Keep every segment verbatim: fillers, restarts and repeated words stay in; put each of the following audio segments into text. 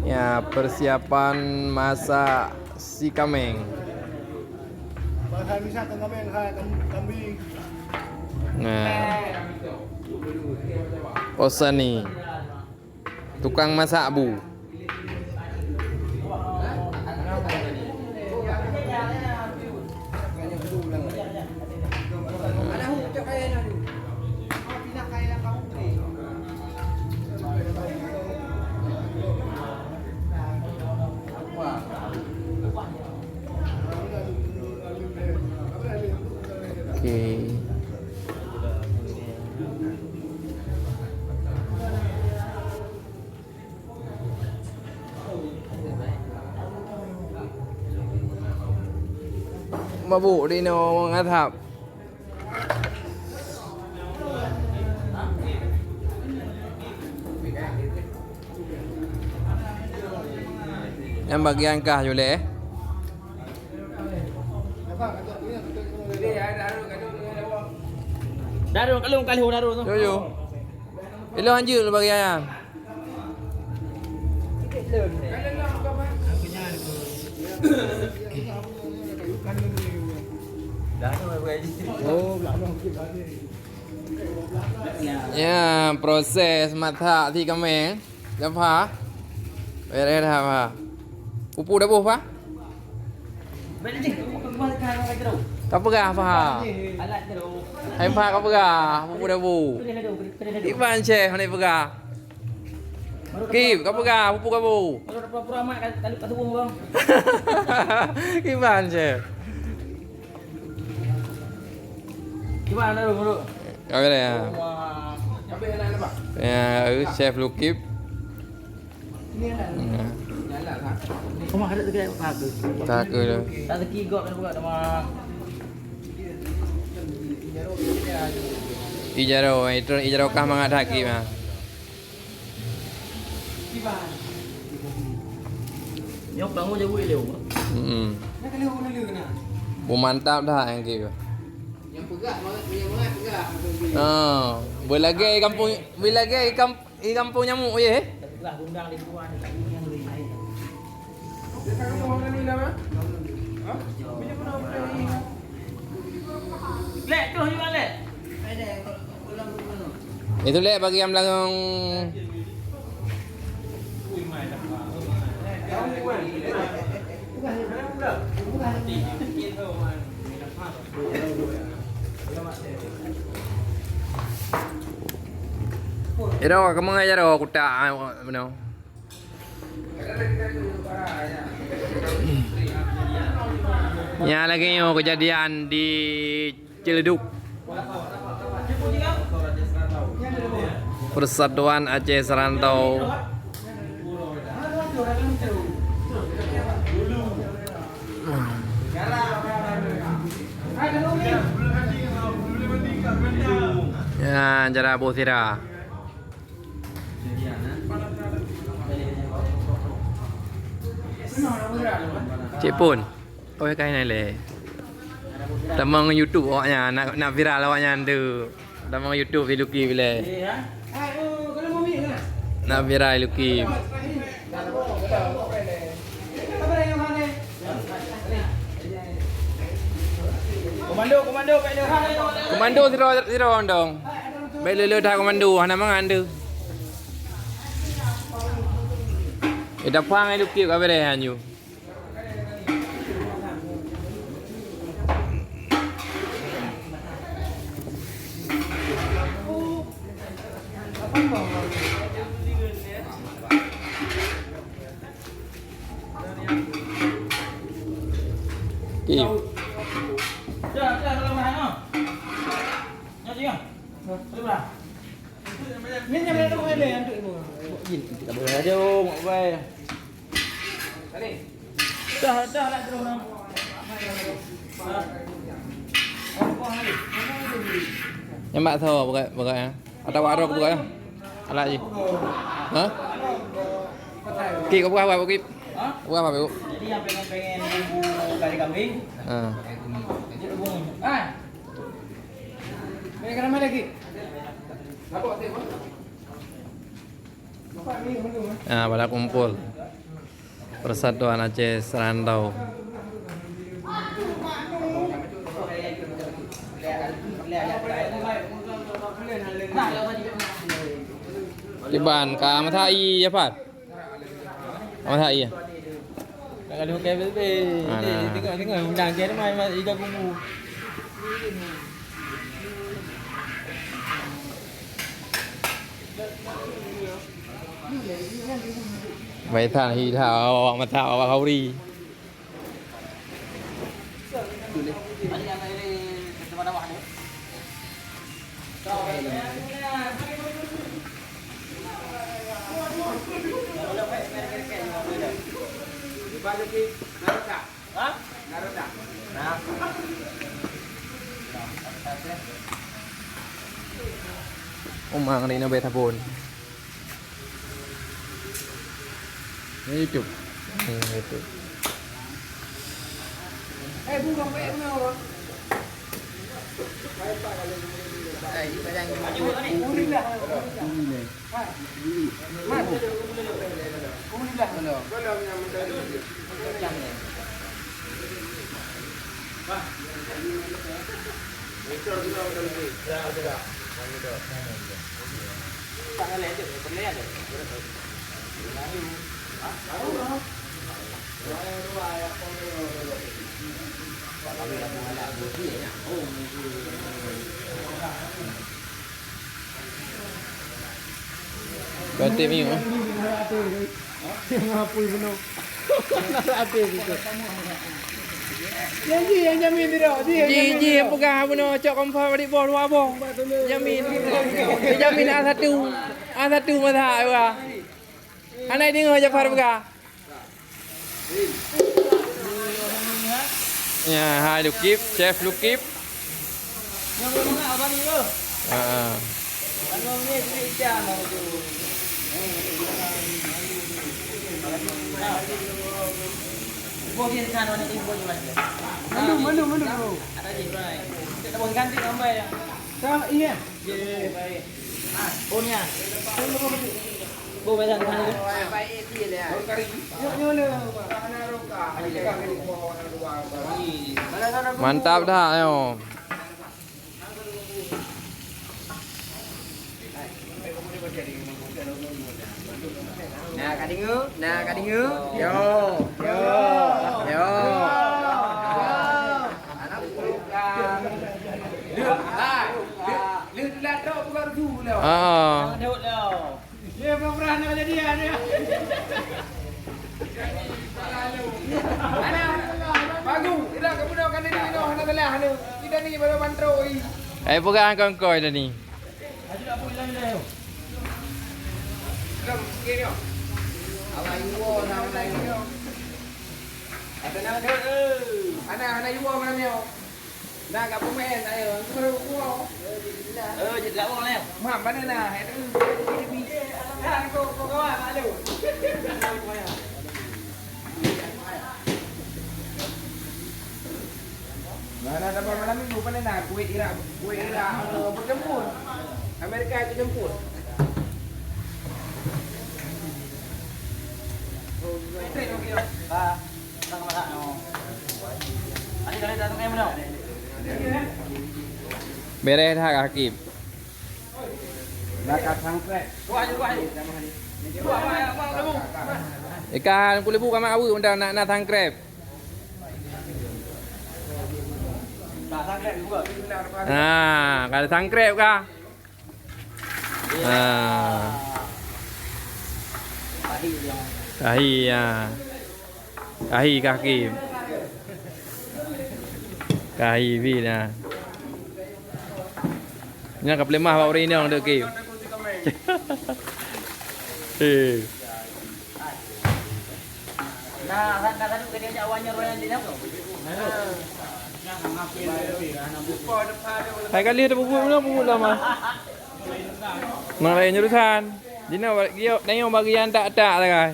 Ya, persiapan masak si kameng. Hai, misak keu kameng, hai, kam-, kambing. Nah. Osani. Tukang masak bu. Oke. Mabuk di nong athap. Nyang bagian kah, Yule? Daru, kalung, kalung, daru tu. Yo, yo. Ilong hanjeuet lôn bagi ayam. Ya, proses masak si kameng. Dah pha? Beres dah pha. Pupu dah boh pha? Ka peugah pha? Hai pha ka peugah, pupu dah boh. Iban chef hana peugah. Kip, ka peugah, pupu ka boh. Kiban chef. Kiban dah dulu. Ka beres ya. Ya, chef Lukip. Rumah ada tiga tak ke? Tak ke dah. Tak teki gop nak buka rumah. Ijaro, itu ijaro kah mangat haki mah. Nyok bangun je wui leu. Hmm. Bu mantap dah yang ke. Yang peugah, yang peugah. Ah, beulagèe kampung, beulagèe kamp-, Di kampung nyamuk ye? Lek, terus juga, Lek. Itu, Lek, bagi yang belakang. Iro, kamu ngajar oh, kutak, ah, meunoe. Nyan lagèe nyoe keujadian di Ciledug. Persatuan Aceh Serantau. Ya, cara Abu Sira. Cik Pon. Oh, ka inan lé. Tamong YouTube awaknyan, nak, nak viral awaknyan tu. Tamong YouTube si Luki bilé. Nak viral Luki. Komando, komando, Pak Komando. Komando sidroe, sidroe dong. Baik lulu dah komando, hana mangan tu. Eh, dapang ai Luki ka beres hanyu. Oke. Dah, dah, dah, dah, dah. Dah, dah. Dah, dah. Ni, ni, ni, ni, ni, ni, ni. Dah, dah, dah, dah, dah. Dah, dah, dah, dah. Nyang bak tho, buka, buka, ya. Atawa arok buka, ya. Alat je. Ha? Kip, kau buka apa, Kip? Ha? Buka apa, Bu? Jadi yang pengen-pengen bumbu kari kambing. Ha. Jadi bumbu. Ah. Mereka ramai lagi. Ah, pada kumpul. Persatuan Aceh Serantau. Kiban ka masa i, Jafar? Ka masa i, ya? Nak kadu kai bebe. Mana? Tengok, tengok, undang dia mai, mai iga kubu. Bai than hi tha, awak mata, awak khauri. Uma ngeri na bai sabon. Ni YouTube. Ni YouTube. Batik miyup. Nyang apui bunoe. Nyang jih nyang jamin tu dah. Jih, jih nyang peugah bunoe cok kompor balik boh dua boh. Jamin. Jamin A satu. A satu masa dua. Hana deungoe Jafar peugah. Ya, hai Lukip, chef Lukip. Ha. Malu, malu, malu. Sa, iya. Mantap dah, ayo. Nah, ka deungoe, nah, ka deungoe. Yo, yo, yo. Ah. Bagus, tidak kemudian kan ini noh, hana telah ni. Kita ni baru bantroi. Eh, pegang kongkoi tadi. Ana, ana yuwa malam nyoe. Na ka peumain ayo. Aku baru kuah. Eh, jadi lawang lah. Mam, mana na? Itu. Mana dapat malam minggu, mana na? Kuwait, Irak, Kuwait, Irak, anu, bertempur. Amerika ikut tempur. Ah. Bereh that, Kak Hakim. Ikan kulit buka mak awak undang nak, nak sangkrep. Nah, kalau sangkrep kah? Ha. Tahi, ya. Tahi kaki. Tahi pih dah. Nyan ka peuleumah bak ureueng inong dek ki. Eh. Hai kali ada bubuet mana bubuet lama. Nang lain jurusan. Dina bagi nang bagian tak-tak sagai.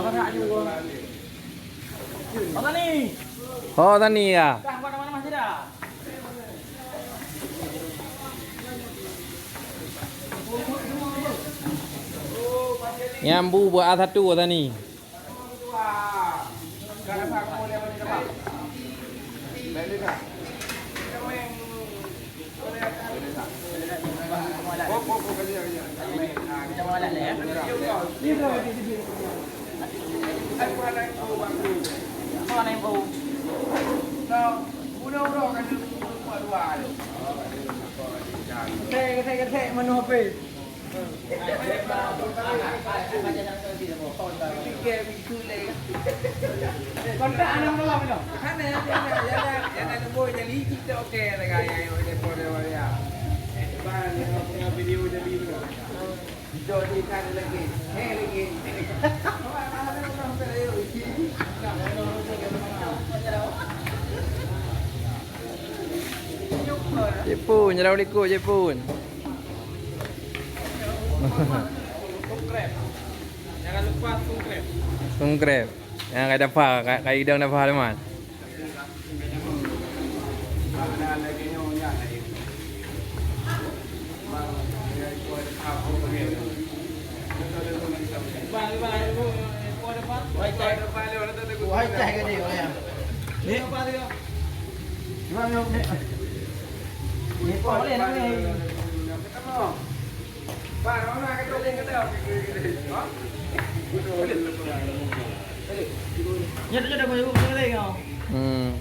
Oh, tani ya. Nyambu buat A satu tani. Kontak anak bawah tu. Hana, hana, hana, hana, hana, jadi kita okey dengan yang, yang, yang, yang, yang. Bang, yang punya video jadi tu. Jok di sana lagi. Eh, lagi. Jepun, jalan likot Jepun. Jangan lupa sungkrep. Sungkrep. Yang kai dapat, kai, kai idong dapat, teman. Hmm.